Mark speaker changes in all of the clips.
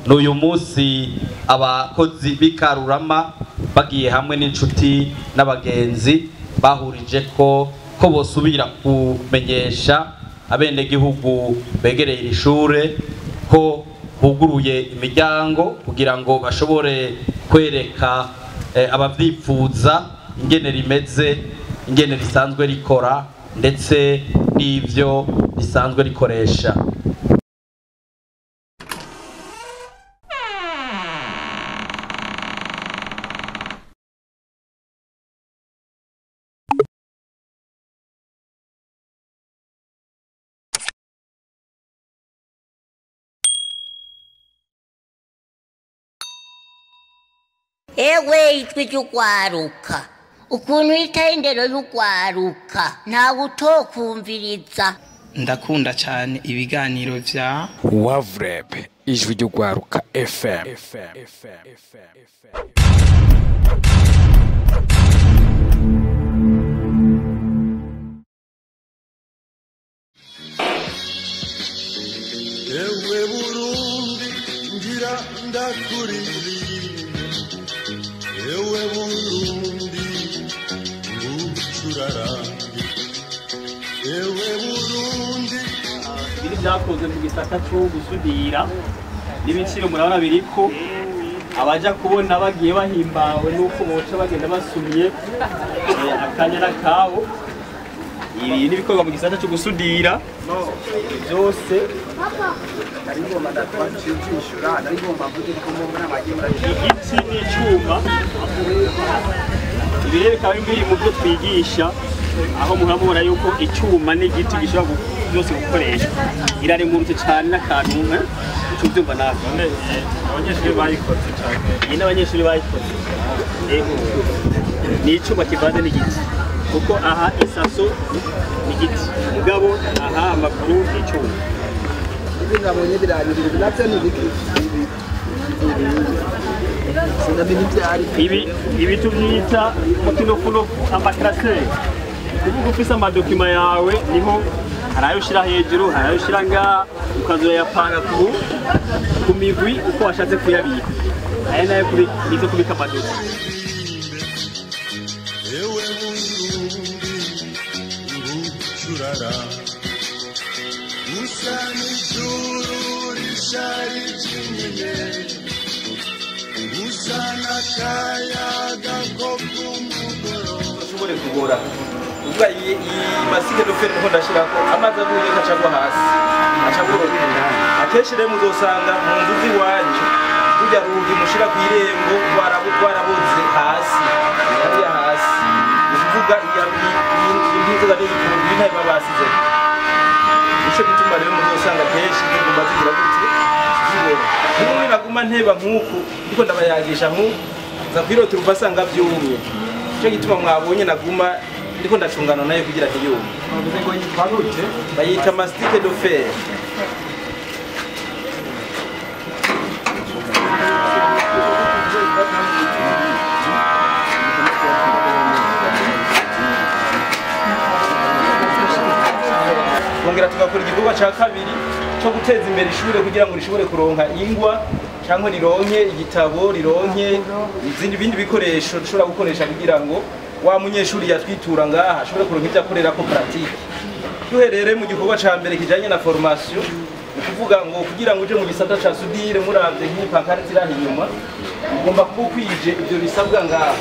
Speaker 1: N'uyu munsi abakozi b'ikarurama bagiye hamwe n'inshuti n'abagenzi bahurije ko bosubira kumenyesha abenegihugu begereye iri shure ko huguruye imiryango kugira ngo bashobore kwereka abavyifuza ingene rimeze, ingene risanzwe rikora ndetse n'ivyo risanzwe rikoresha.
Speaker 2: Ewe ijwi ry'ugwaruka ukuntu itendero y'ugwaruka ntawe utokumviriza.
Speaker 3: Ndakunda cyane ibiganiro vya
Speaker 4: Wavreb ijwi ry'ugwaruka FM.
Speaker 5: Ewe Burundi ngira ndakuririmbe, ewe Burundi ngucurarange, ewe Burundi.
Speaker 6: Ibi byakozwe mu gisata cyo gusudira n'ibiciro murabona biriko, abaja kubona bagiye bahimbawe nuko boca bagenda basumye akanya nakabo. Ibi nibikorwa mu gisata cyo gusudira byose. Igiti n'icyuma ibi rero bikaba biri mu byo twigisha, aho muramubona yuko icyuma n'igiti gishobora byose gukoreshwa. Irarengurutse cyane n'akantu ubyumva nawe.
Speaker 7: Abanyeshuri bayikoze cyane.
Speaker 6: Iyi n'abanyeshuri bayikoze. Ni icyuma kivanze n'igiti, kuko aha isaso ni igiti, mugabo aha amaguru ni icyuma.
Speaker 8: Ibi nabonye birabiri navyo ni ibiki
Speaker 6: ibi ibi tubyita mu kinofunofu amakaraseri. Kuvuga ufise amadokima yawe niho hari ayo ushira hejuru, hari ayo ushira ngaha, ukazoyapanga ku migwi uko washatse kuyabika. Aya nayo nizo kubika amadokima.
Speaker 5: Ewe Burundi ngucurara usa n'ijuru risharije inyenyeri, usa n'akayaga ko ku mugoroba.
Speaker 9: Ushobore kugora uvuga iyi masike dufite niko ndashirako amazi aguye akacagwa hasi acagorora. Akenshi rero muzosanga mu nzu z'iwanyu burya rugi mushira ku irembo rwaraboze hasi, hariya hasi ni ukuvuga imbizo n'intebe baba basize. Nico gituma rero muzosanga kenshi ziguma zigira gute zibora. Nimwe naguma nteba nk'uku ndiko ndabayagisha nk'uku za kwirotira uvasanga vyumye. Nico gituma mwabonye naguma ndiko ndacungana nayo kugira ntiyume.
Speaker 7: Bavuze ngo yitwa gute?
Speaker 9: Bayita mastique de fer. Twongera tugakora igikorwa ca kabiri cyo guteza imbere ishure kugira ngo rishobore kuronka ingwa cyangwa rironke igitabo, rironke izindi bindi bikoresho dushobora gukoresha kugira ngo wa munyeshuri yatwitura ngaha ashobore kuronka ibyo akorera ko pratique. Duherere mu gikorwa ca mbere kijanye na formation, ni kuvuga ngo kugira ngo uje mu gisata ca sudire muravye nk'iyi pancarte iri inyuma, ugomba kuba ukwije ibyo bisabwa ngaha.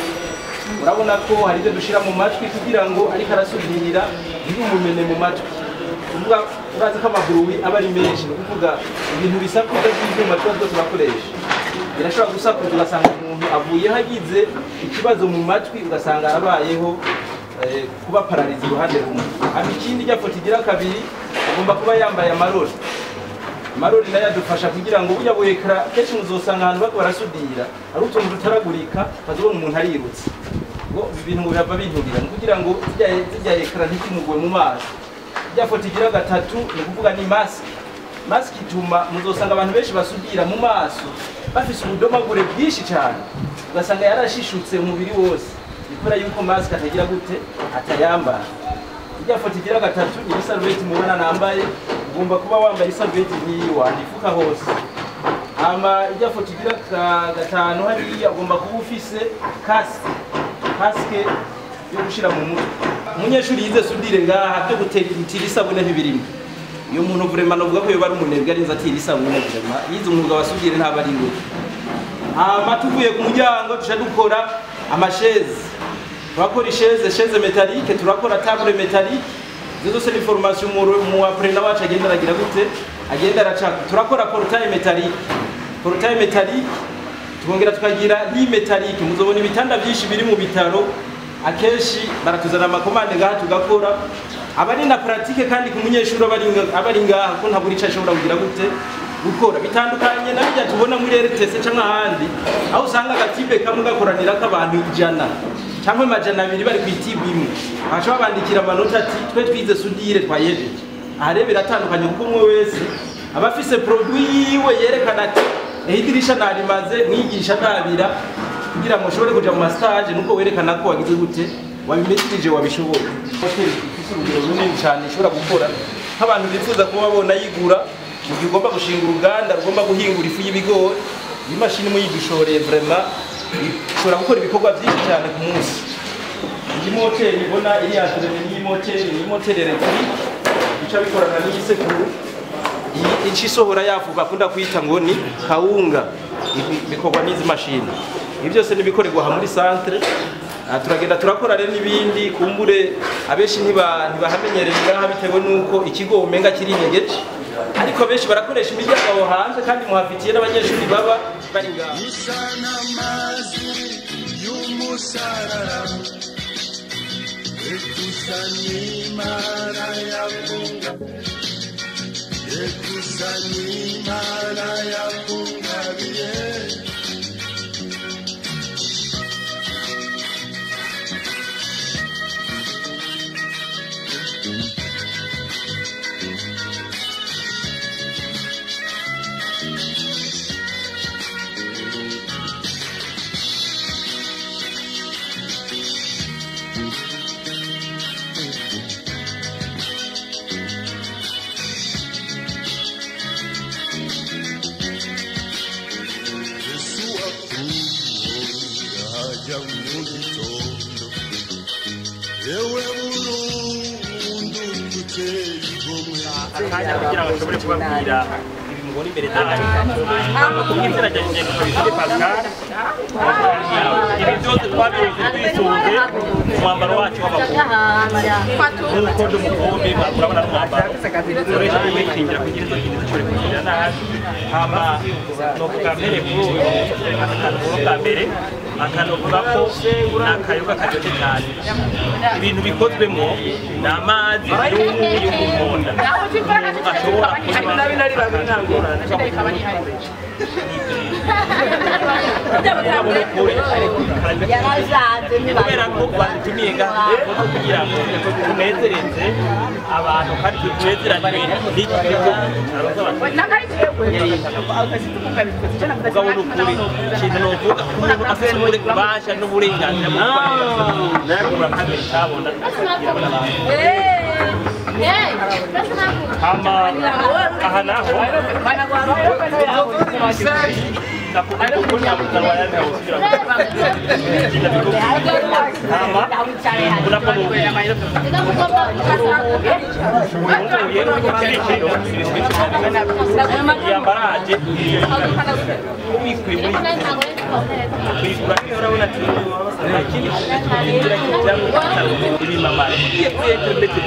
Speaker 9: Urabona ko hari ibyo dushira mu matwi kugira ngo ariko arasudira ntibumumene mu matwi. Kuvuga urazi ko amaguru aba ari menshi, ni ukuvuga ibintu bisakuza by'ibyuma tuba twose turakoresha birashobora gusakuza ugasanga umuntu avuyeho agize ikibazo mu matwi, ugasanga arabayeho kuba parariza uruhande rumwe. Hama ikindi rya foto igira kabiri, agomba kuba yambaye amarori. Amarori nayo adufasha kugira ngo burya buhekera kenshi muzosanga ahantu bariko barasudira ari utuntu dutaragurika, bazobona umuntu arirutse ngo ibi bintu ngo birava binturira, ni kugira ngo zirya ekara ntikimugwe mu maso. Rya foto igira gatatu ni ukuvuga ni mask. Mask ituma muzosanga abantu benshi basudira mu maso bafise ubudomagure bwinshi cyane, ugasanga yarashishutse umubiri wose, ikora yuko mask atagira gute atayambara. Rya foto igira gatatu ni isarubeti mubona nambaye, ugomba kuba wambaye isarubeti nk'iyi wandifuka hose. Hama ijya foto igira gatanu hariya ugomba kuba ufise kasike yo gushira mu mutwe. Umunyeshuri yize soudure ngaha byo gutira isabune ntibirimo. Iyo muntu vraiment novuga ko yoba ari umunebwe arinze atira isabune vraiment yize umwuga wa soudure ntaba ari we. Hama tuvuye ku muryango tuca dukora amasheze. Turakora chaise métallique, turakora table métallique. Izo zose ni formation mu apprenant wacu agenda aragira gute, agenda aracaka. Turakora portail métallique. Portail métallique tukongera tukagira lit métallique. Muzobona ibitanda byinshi biri mu bitaro akenshi baratuzana amakomande ngaha tugakora. Abari na pratique kandi ku munyeshuri abari ngaha ko ntaburi ico ashobora kugira gute gukora bitandukanye na bijya tubona muri RTC canke ahandi aho usanga agatibe kamwe gakoranira k'abantu 100 cyangwa 200 bari kwitiba imwe bashobora bandikira amanota ati twe twize soudure twayejeje. Aha rero biratandukanye kuko umwe wese aba afise produit yiwe yerekana ati idirisha narimaze mwigisha ntabira kugira ngo ushobore kuja mu stage nuko werekana ko wagize gute wabimetirije wabishoboye. Hoteli ifise urugero runini cyane ishobora gukora nk'abantu bifuza kuba babona yigura mu gihe ugomba gushinga uruganda rugomba guhingura ifu y'ibigori. Iyi mashini muyigushoreye vraiment ishobora gukora ibikorwa byinshi cyane ku munsi. Iyi moteri ibona iri entraîne ni moteri ni moteri électrique ica bikorana n'iyisekuru. Iyi ici sohora yafu bakunda kwita ngo ni kawunga bikorwa n'izi mashini. Ibi byose nibikorerwa aha muri centre. Turagenda turakora rero n'ibindi kumbure abenshi ntibahamenyereye ngaha bitewe nuko ikigo umenga kiri inyegeje, ariko benshi barakoresha imiryango aho hanze kandi muhafitiye n'abanyeshuri baba bari ngaha.
Speaker 6: Akanya kugira ngo ashobore kubabwira ibi mubona imbere zanyu. Kubw'izina rya Ngengo Pascal, ibi byose twabironse twisunze umwambaro wacu w'abakobwa. Nk'uko ndi umukombe murabona n'umwambaro ukoresha kuwikingira kugira inzoka ntizishobore kugirira nabi. Hama novuga mbere kuri uyu akantu bwa mbere akanovuga ko ni akayoga karyoshye cyane. Ibintu bikozwemo ni amazi y'umuhondo ashobora kunywa kubera ko badutumiye ngaha kugira ngo tunezereze abantu kandi tunezeranywe n'iki kigo. Mugabo n'ukuri ikintu novuga umuntu afite ububasha n'uburenganzira bwo gukora kandi icyabona hama aha naho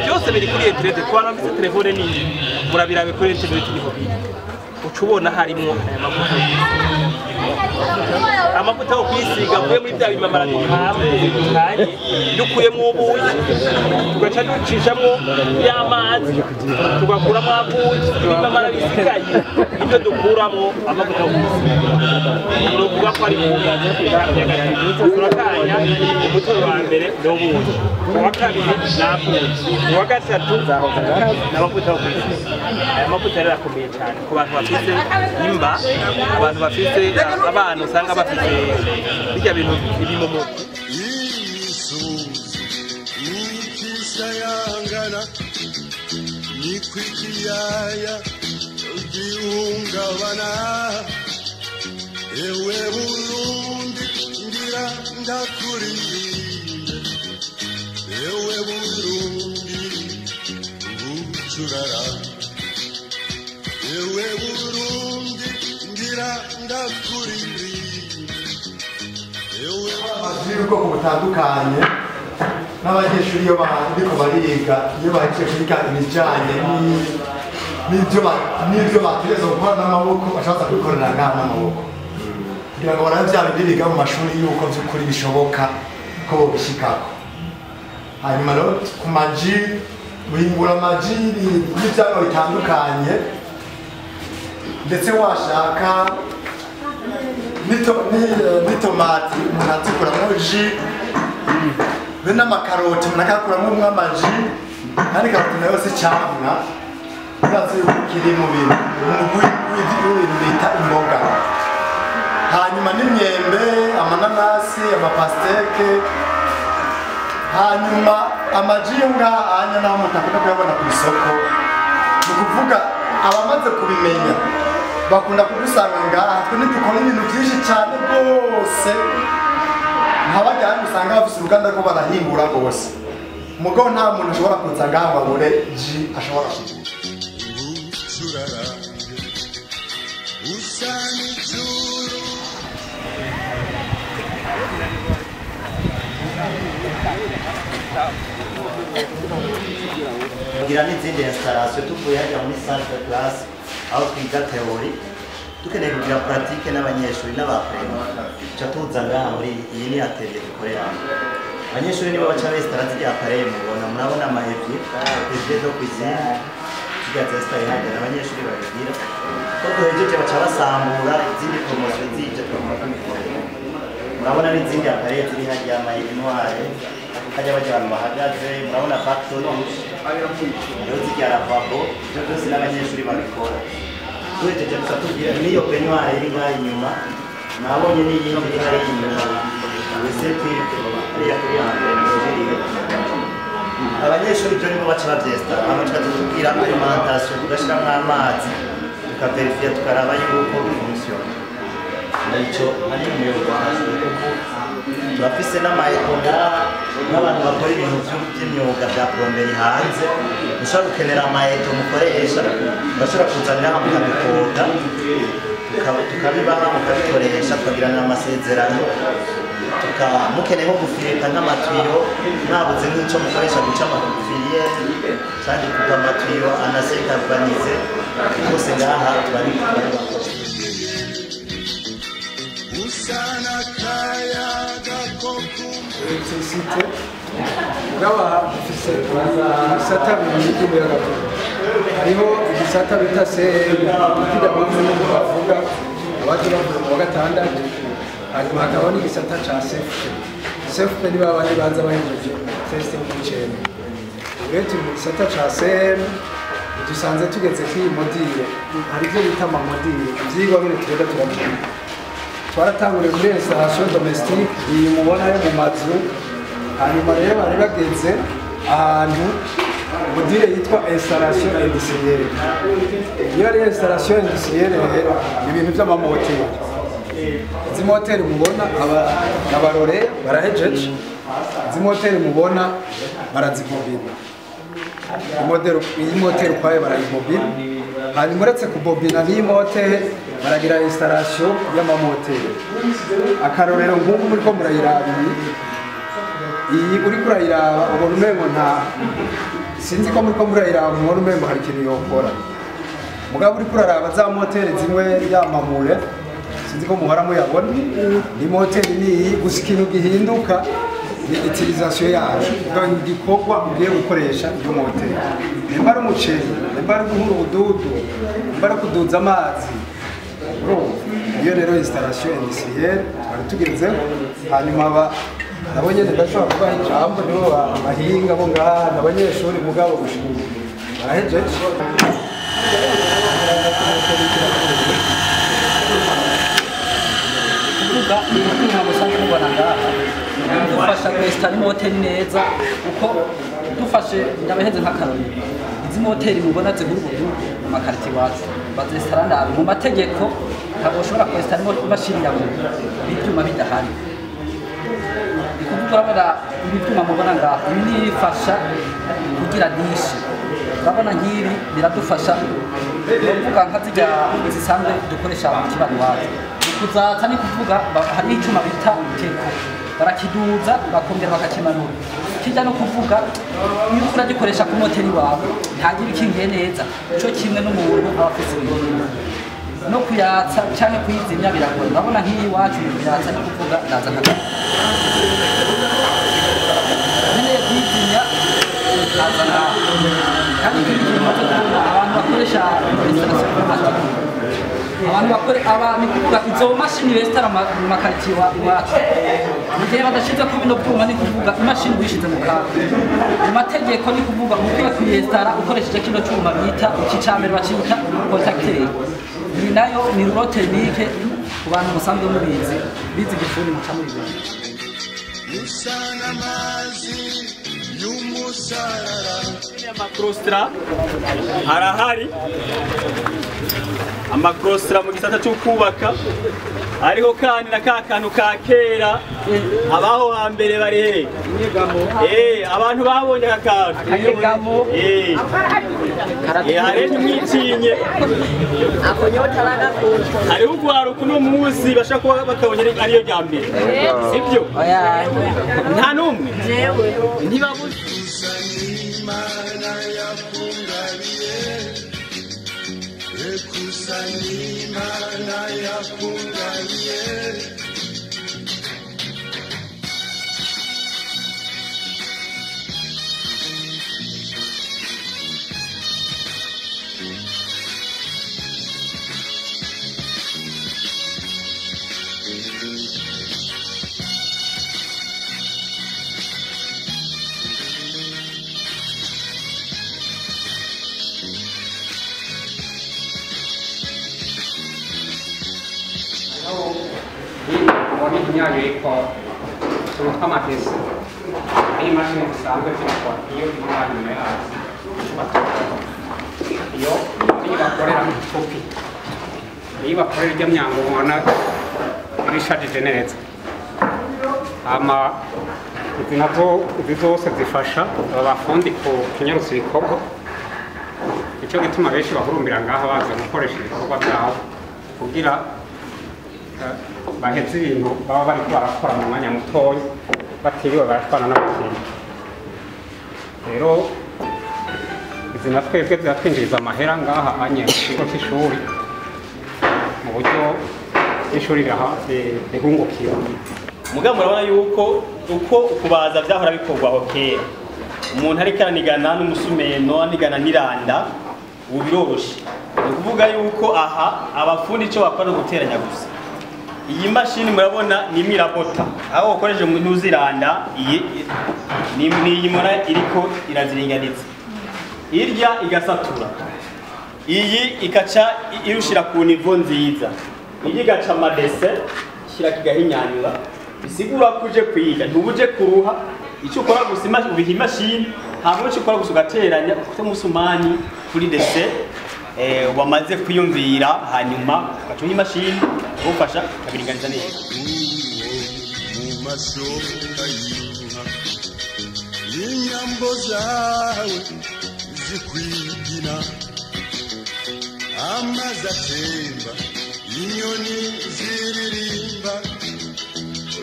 Speaker 6: byose biri kuri internet kwa bafite telefone nini murabirabe kuri internet niho biri uca ubona harimo aya mavuta amavuta yo kwisiga avuye muri bya bimamara dukanye dukuyemo ubuki tugaca ducishamo y'amazi tugakuramo abuki ibimamara bisigaye ibyo dukuramo amavuta yo kwisiga ni ukuvuga ko ari turakanya umutobe wa mbere ni ubuki uwa kabiri ni abuki uwa gatatu ni amavuta yo kwisiga. Aya mavuta rero arakomeye cyane ku bantu bafite imba, abantu bafite abana usanga bafite bijya bintu ibimomo.
Speaker 5: Nikikiyaya gihungabana. Ewe Burundi ngira ndakuririmbe, ewe Burundi ngucurara, ewe Burundi ngira ndakuririmbe, ewe.
Speaker 10: Amazu y'ubwoko butandukanye n'abanyeshuri iyo bariko bariga, iyo bahejeje kwiga ibijanye n'ibyo bategerezwa gukora n'amaboko, bashobora kubikorera ngaha n'amaboko kugira ngo barabe vya bindi biga mu mashuri yuko vy'ukuri bishoboka ko bobishikako. Hanyuma rero ku maji, guhingura amaji y'ivyamwa bitandukanye, ndetse washaka n'itomati umuntu azikuramwo ji, be n'amakaroti umuntu akayakuramwo amaji, kandi karoti nayo si icamwa, urazi yuko kiri mu bintu umugwi w'ibintu bita imboga. Hanyuma n'imyembe, amananasi, amapasteke, hanyuma amaji yo ngaha anya naho mutakunda kuyabona ku isoko. Ni ukuvuga abamaze kubimenya bakunda kudusanga ngaha, twe ntidukora ibintu byinshi cyane rwose nka barya usanga bafise uruganda rwo barahingura rwose, mugabo nta muntu ashobora kuza ngaha ngo abure ji ashobora kugura.
Speaker 5: Ngucurarange usa n'ijuru.
Speaker 11: Kugira n'izindi installation tuvuye hajya muri salle de classe aho twiga théorie, dukeneye kugira pratique n'abanyeshuri n'abaprema, tuca tuza ngaha muri iyi ni atelier dukoreramo. Abanyeshuri nibo baca bestara zirya appareil mubona, murabona ama évier, évier de cuisine zirya zesitaye hajya n'abanyeshuri babigira. Ko duhejeje baca basambura izindi promotion zije tukaba tubikorera. Murabona n'izindi appareil ziri hajya, ama urinoir hajya bajya abantu bahagaze, murabona factory hariho zirya lavabo, ivyo byose n'abanyeshuri babikora. Duhejeje tuca tugira n'iyo peignoir iri ngaha inyuma, nabonye n'iyindi iri hariya inyuma, WC turque hariya kuri hambere. Abanyeshuri ibyo nibo baca bavyestara, hama tukaza tubwira alimentation, tugashiramwo amazi, tukaverifiya tukaraba yuko bifunctiona. Nico ari umuyobozi kuko turafise n'amayeko ngaha n'abantu bakora ibintu vy'imyuga vya plomberie hanze, mushobora gukenera amayeto mukoresha, murashobora kuzanira hamwe mukabikota, tukabibaha mukabikoresha, tukagirana amasezerano. Mukeneye nko gufirika nk'amatiyo, mwabuze nk'ico mukoresha guca amafiliere canke kupa amatiyo anase galvanize, byose ngaha turabikora.
Speaker 5: Usa n'akayaga ko ku
Speaker 12: Electricité mugabo dufise ibisata bibiri by'umuyagankuba. Hariho igisata bita CM kugira bamwe bavuga abaje bavuye mu wa gatandatu, hanyuma hakaba n'igisata ca CFP. CFP ni babandi baza bahejeje test mu'9. Rero turi mu gisata ca CM, dusanze tugeze kw'iyi module. Hari ivyo bita amamodule, ivyigwa nyene tugenda turakora. Twaratanguriye muri installation domestique iyi mubona yo mu mazu, hanyuma rero bari bageze ahantu module yitwa installation industrielle. Iyo ari installation industrielle rero ni ibintu vy'amamoteri. Izi moteri mubona abarore barahejeje, izi moteri mubona barazibobina. Iyi moteri ukwayo barayibobina, hanyuma uretse kubobina n'iyi moteri baragira installation y'amamoteri. Akarorero nk'ubu muriko murayiraba iyi uriko urayiraba ubona umengo nta, sinzi ko muriko murayiraba mubona umengo hari ikintu yokora, mugabo uriko uraraba za moteri zimwe yamamure, sinzi ko muhora muyabona, ni moteri niyi gusa ikintu gihinduka ni utilisation yayo, donc igikorwa ugiye gukoresha iyo moteri, nimba ari umuceri, nimba ari guhura ubududu, nimba ari kuduza amazi. Iyo rero installation industrielle twari tugezeho, hanyuma nabo nyene ndashobora kubaha ijambo, nibo bahinga bo ngaha n'abanyeshuri mugabo gushika ubu barahejeje.
Speaker 13: Kuvuga ibintu musanzwe mubona ngaha bidufasha kwesitara imoteri neza, uko dufashe ndabaheze nk'akarorero izi moteri mubona zihura ubududu mu makariti iwacu Bazesitara nabi. Mu mategeko ntabwo ushobora kwesitara imashini yawe ibyuma bidahari. Ni kuvuga urabona ibi byuma mubona ngaha, ibi nifasha kugira nishi. Urabona nk'ibi biradufasha, kuvuga nka zirya zisanzwe dukoresha mu kibano iwacu. Kuzatsa ni kuvuga hari icyuma bita teko, barakiduza bakongera bakakimanura. Kijya no kuvuga iyo uragikoresha ku moteri wawe ntagira ikingiye neza, cyo kimwe n'umuntu aba afise ibintu no kuyatsa cyangwa kuyizimya biragoye. Urabona nk'iyi iwacu kuyatsa ni kuvuga ndaza nka nkeneye kuyizimya ndaza ngaha. Kandi ikindi kintu maze kubona abantu bakoresha installation abantu bakore aba ni kuvuga izo mashini besitara mu makaritiye iwacu, mu gihe badashize ko bino byuma ni kuvuga imashini wishize mu kaga. Mu mategeko ni kuvuga ukwiye kuyesitara ukoresheje kino cyuma bita iki cya mbere bacita contacteur. Iyi nayo ni rouleau thermique ku bantu musanzwe mubizi, bize igifundi muca mubibona.
Speaker 6: Amakrostra arahari, amakrostra mu gisata cyo kubaka, ariko kandi na ka kantu ka kera abaho hambere bari he abantu babonye aka kantu
Speaker 13: akanyegamo
Speaker 6: hareje mwitinye hariho ugwaruka uno munsi bashaka kuba bakabonye ariyo rya mbere, sibyo? Nta n'umwe ntibabuze.
Speaker 7: Tw'amatesi iyi mashini zisanzwe zikora iyo iri hanyuma yazo iyo bakorera kopi, iyo bakorera irya myango ubona irishajije neza. Ama izi nazo izi zose zifasha aba bafundi ku kinyarutsa ibikorwa, nicyo gituma benshi bahurumbira ngaha baza gukoresha ibikorwa byabo kugira baheze ibintu baba bariko barakora mu mwanya mutoya batiriwe baratwana n'abakiriya. Rero izi na twebwe ziratwinjiriza amahera ngaha anye mu kigo cy'ishuri mu buryo ishuri rihungukira.
Speaker 6: Mugabo murabona yuko uko ukubaza vyahora bikorwa aho kera, umuntu ariko aranigana n'umusumeno anigana n'iranda, ubu biroroshe. Ni ukuvuga yuko aha abafundi ico bakora no guteranya gusa. Iyi mashini murabona ni mirabota aho ukoresheje ntuziranda, iyi ni iyi mora iriko iraziringaniza, irya igasatura, iyi ikaca irushira ku nivo nziza, iyi igaca amadese shira kigahinyanyura. Bisigura kuje kwiga ntubuje kuruha, icyo ukora gusa ubiha imashini, hanyuma icyo ukora gusa ugateranya ufite umusumani kuri dese wamaze kwiyumvira, hanyuma ugaca uha imashini ufasha ukabiringaniza neza.
Speaker 5: Mu mashoka y'inka inyambo zawe zikwigina, amazi atemba inyoni ziririmba,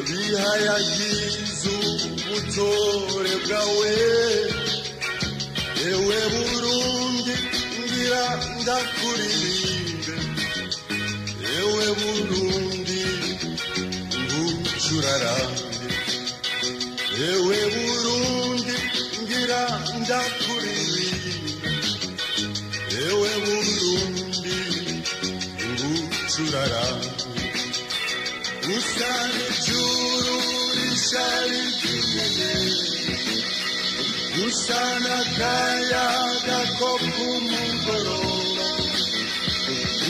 Speaker 5: bihayagiza ubutore bwawe. Ewe Burundi ngira ndakuririmbe, ewe Burundi ngucurarambe, ewe Burundi ngira ndakuririmbe, ewe Burundi ngucurarambe. Usa n'ijuru rishari ry'inyenyeri, usa n'akayaga ko ku mugoroba,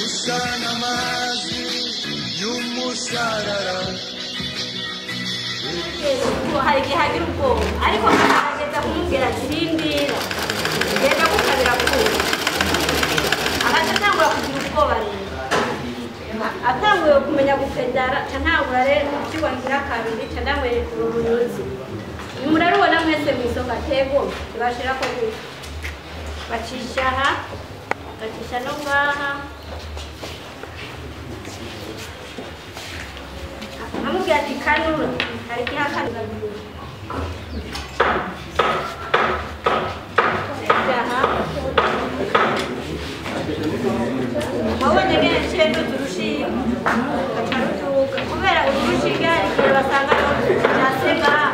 Speaker 5: usa n'amazi y'umusarara.
Speaker 14: Hari igihe agira ubwoba ariko nkagerageza kumubwira ati rindira, genda gukabira kuba, agaca atangura kugira ubwoba rero atanguye kumenya gupedara ca ntangura rero ikigwa ngira kabiri ca ndamwereka uru runyuzi nimurarubona mwese mw'isoko atego ntibashirako gutya bacisha aha bacisha no ngaha amubwira ati kanura hari igihe akanura wabonye ngene nciye nduza urushinge gaca rutuga kubera uru rushinge hari igihe basanga vyase ngaha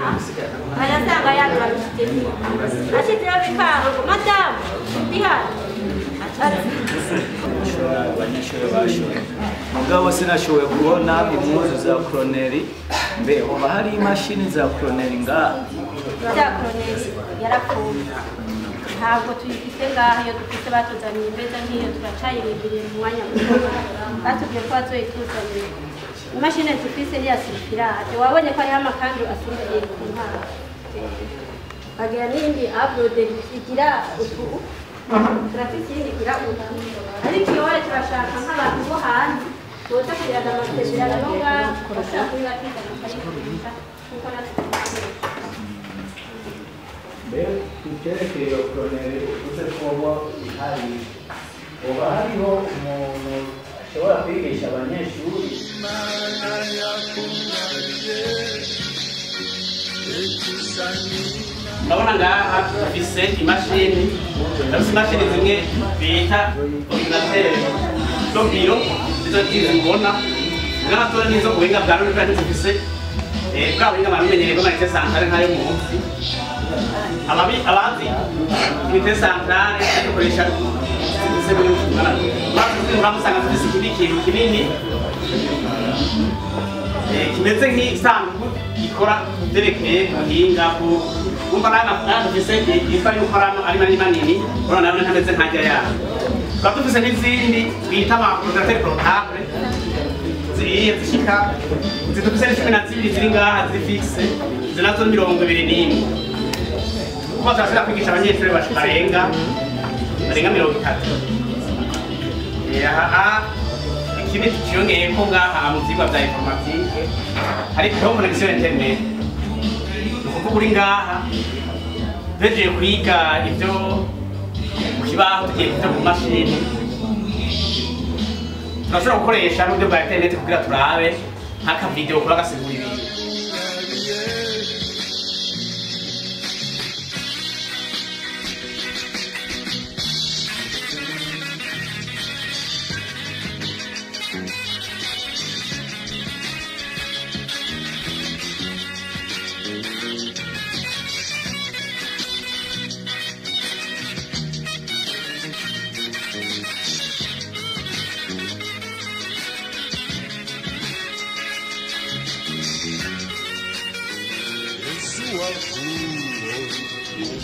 Speaker 14: bagasanga yagarutse ashitseyo bikanga ngo madamu ndi hano
Speaker 15: abanyeshuri bashoboye mugabo sinashoboye kubona impuzu za koroneri mbe hoba hari imashini za koroneri ngaha
Speaker 14: za koroneri yarapfuye ntabwo tuyifite ngaha iyo dufite batuzaniye imeza nk'iyo turacayirindiriye mu mwanya muto batubwiye ko bazoyituzaniye imashini dufise ni ya sirikirate wabonye ko hariho amakandu asimbuye ku ntara bagira n'iyindi abroderi igira utu turafise iyindi igira utu ariko iyo waje turashaka nk'abantu bo hanze boza kugira amasezerano no ngaha bashobora kubibatizana bakayikoresha kuko natwe
Speaker 15: mbe ivyerekeye iyo koroneri uvuze ko hoba ihari hoba hariho umuntu ashobora kwigisha abanyeshuri
Speaker 16: Urabona ngaha dufise imashini ndafise imashini zimwe bita ordinateur do biro nizo ngizi mubona ngaha tore nizo kubuhinga bwa none kandi zifise bwa buhinga bamenyereye bw'amayite santare nk'ayo munsi ababi abazi imite santare dukoresha zifise muri mwana uramusanga zifise ikindi kintu kinini kimeze nk'isanduku ikora ivyerekeye ubuhinga kumva nayo dufise yitwa yuko ari manini manini urabona nayo ntameze nkajya yayo tukaba dufise n'izindi bita ama ordinateur portable ziriya zishika zidufise ni 12 ziri ngaha ziri fixe izo nazo ni 21 kuko turashobora kwigisha abanyeshuri barenga 30 aha ikindi ciyongeyeko ngaha mu vyigwa vya informatique hari connexion internet ni ukuvuga uri ngaha duhejeje kwiga ivyo mu kibaho tugiye kuja mu mashini turashobora gukoresha n'uburyo bwa internet kugira turabe nk'akavideo kuba gasigura ibintu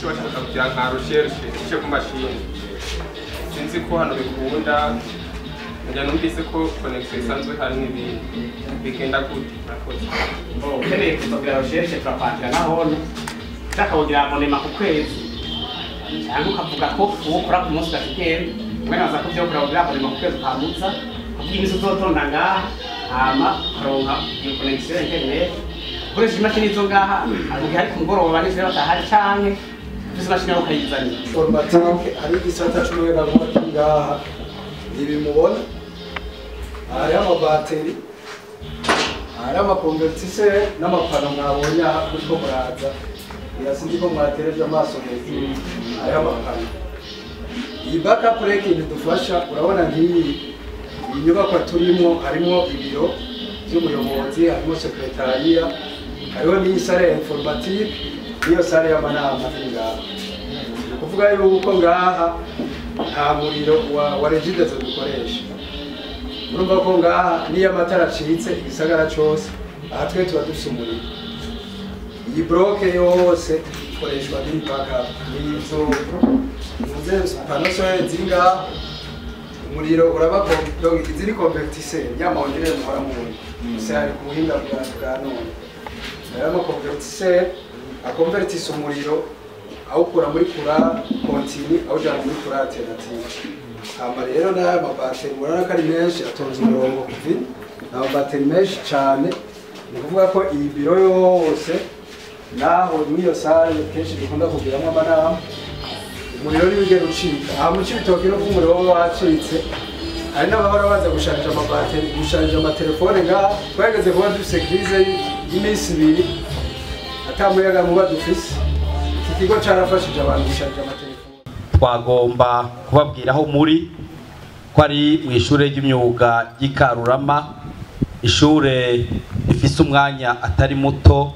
Speaker 7: Bashaka kugira nka recherche icyo ku mashini sinzi ko hano bikunda njya numvise ko connexion isanzwe hari n'ibindi bigenda gute murakoze
Speaker 16: ukeneye kugira recherche turakwakira nahone ushaka kugira abonema ku kwezi cyangwa ukavuga ko uwo ukora ku munsi ugakigenda umwe ko byo kugira abonema ku kwezi ukamuza kuvuga iminsi uzotonda ngaha hama ukaronka iyo connexion internet ukoresha imashini zo ngaha mu gihe ari ku mugoroba abanyeshuri batahari canke ufise imashini yawe ukayizanira
Speaker 12: informatique hari igisata c'umuyagankuba kiri ngaha ibi mubona hariho amabateri hariho amakonvertiseri n'amapano mwabonye aha kuriko muraza sinzi ko mwatereje amaso hejuru hariho amapano iyi backup rake idufasha urabona nk'iyi iyi nyubakwa turimo harimo ibiro by'umuyobozi harimo sekretariya hariho n'iyi sale ya informatique n'iyo sale y'amanama iri ngaha ni ukuvuga yuko ngaha nta muriro wa regidezo dukoresha urumva ko ngaha n'iyo amatara acitse igisagara cose aha twe tuba dufise umuriro iyi bloke yose ikoreshwa n'iyi backup n'izo pano solaire ziri ngaha umuriro uraba iziri convertisseur ya maondire muhora mubona gusa ari ku buhinga bwa none rero ama convertisseur akonvertisa umuriro awukura muri courant continu awujana muri courant alternative. Hama rero n'aya mabateri murabona ko ari menshi, atonze umurongo kuvi, ni amabateri menshi cyane. Ni ukuvuga ko iyi biro yose naho muri iyo sale kenshi dukunda kugiramo amanama, umuriro ntiwigera ucika. Aha mu Cibitoke no umuriro waba wacitse, hari n'abahora baza gusharija amabateri, gusharija amatelefone ngaha. Twageze kuba dufise crise y'iminsi 2 ata muyaga nkuba dufise. Iki kigo carafashije abantu gusharija amatelefone.
Speaker 1: Twagomba kubabwira aho muri ko ari mu ishure ry'imyuga ry'Ikarurama, ishure rifise umwanya atari muto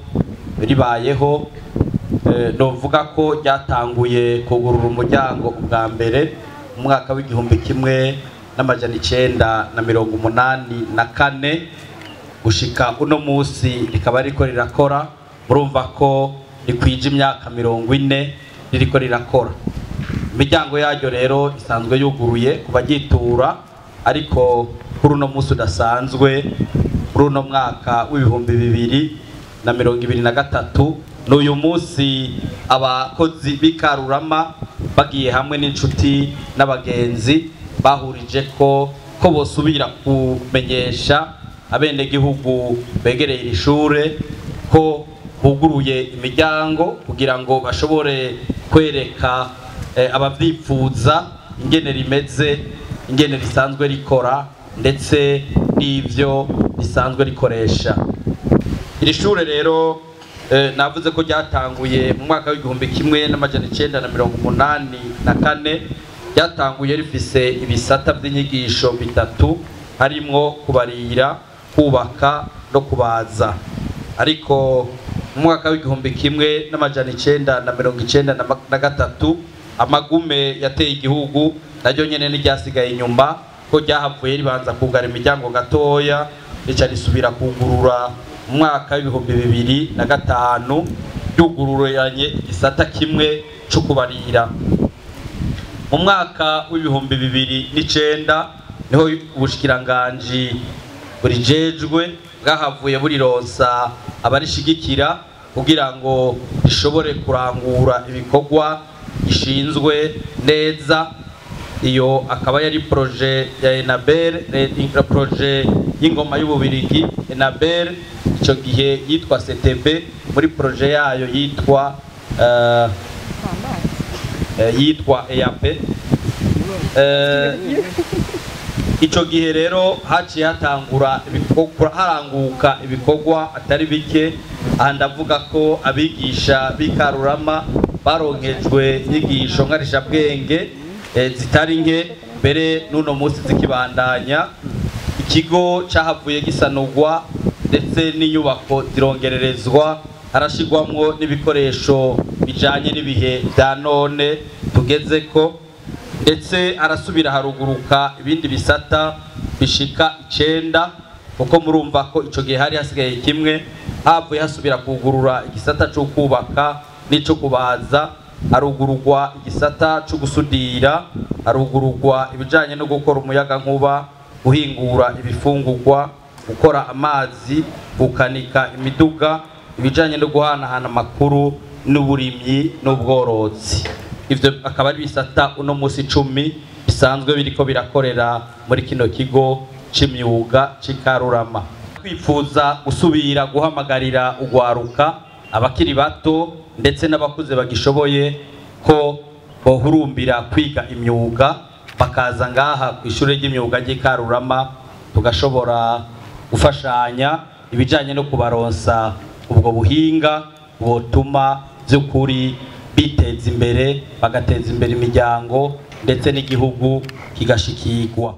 Speaker 1: ribayeho. Novuga ko ryatanguye kugurura umuryango ubwa mbere mu mwaka w'1984 gushika uno musi rikaba ririko rirakora. Murumva ko rikwije imyaka 40 ririko rirakora. Imiryango yaryo rero isanzwe yuguruye ku bagitura, ariko kuri uno musi udasanzwe, kuri uno mwaka w'2023, n'uyu musi abakozi b'Ikarurama bagiye hamwe n'inshuti n'abagenzi bahurije ko bosubira kumenyesha abenegihugu begereye iri shure ko buguruye imiryango kugira ngo bashobore kwereka abavyifuza ingene rimeze, ingene risanzwe rikora, ndetse n'ivyo risanzwe rikoresha. Iri shure rero navuze ko ryatanguye mu mwaka w'1984. Ryatanguye rifise ibisata vy'inyigisho bitatu, harimwo kubarira, kubaka no kubaza. Ariko mu mwaka w'1993 amagume yateye igihugu naryo nyene ntiryasigaye inyuma, ko ryahavuye ribanza kugara imiryango gatoya, rica risubira kugurura mu mwaka w'2005, ryugururanye igisata kimwe co kubarira. Mu mwaka w'2009 niho ubushikiranganji burijejwe bwahavuye burironsa abarishigikira kugira ngo rishobore kurangura ibikorwa gishinzwe neza. Iyo akaba yari projet ya Enabel, projet y'ingoma y'Ububirigi Enabel, ico gihe yitwa CTB, muri projet yayo yitwa EAP. Ico gihe rero haciye hatangura ibikorwa, haranguka ibikorwa atari bike. Aha ndavuga ko abigisha b'Ikarurama baronkejwe inyigisho nkarishabwenge zitari nke, mbere n'uno munsi zikibandanya. Ikigo cahavuye gisanurwa ndetse n'inyubako zirongererezwa, harashigwamwo n'ibikoresho bijanye n'ibihe vya none tugezeko, ndetse arasubira haruguruka ibindi bisata bishika 9, kuko murumva ko ico gihe hari hasigaye kimwe. Havuye hasubira kugurura igisata co kubaka n'ico kubaza, harugururwa igisata co gusudira, harugururwa ibijanye no gukora umuyaga nkuba, guhingura ibifungurwa, gukora amazi, gukanika imiduga, ibijanye no guhanahana amakuru n'uburimyi n'ubworozi. Ivyo akaba ari bisata uno musi 10 bisanzwe biriko birakorera muri kino kigo c'imyuga c'Ikarurama. Twifuza gusubira guhamagarira ugwaruka, abakiri bato ndetse n'abakuze bagishoboye, ko bohurumbira kwiga imyuga, bakaza ngaha ku ishure ry'imyuga ry'Ikarurama, tugashobora gufashanya ibijanye no kubaronsa ubwo buhinga bwotuma by'ukuri biteza imbere, bagateza imbere imiryango ndetse n'igihugu kigashikirwa.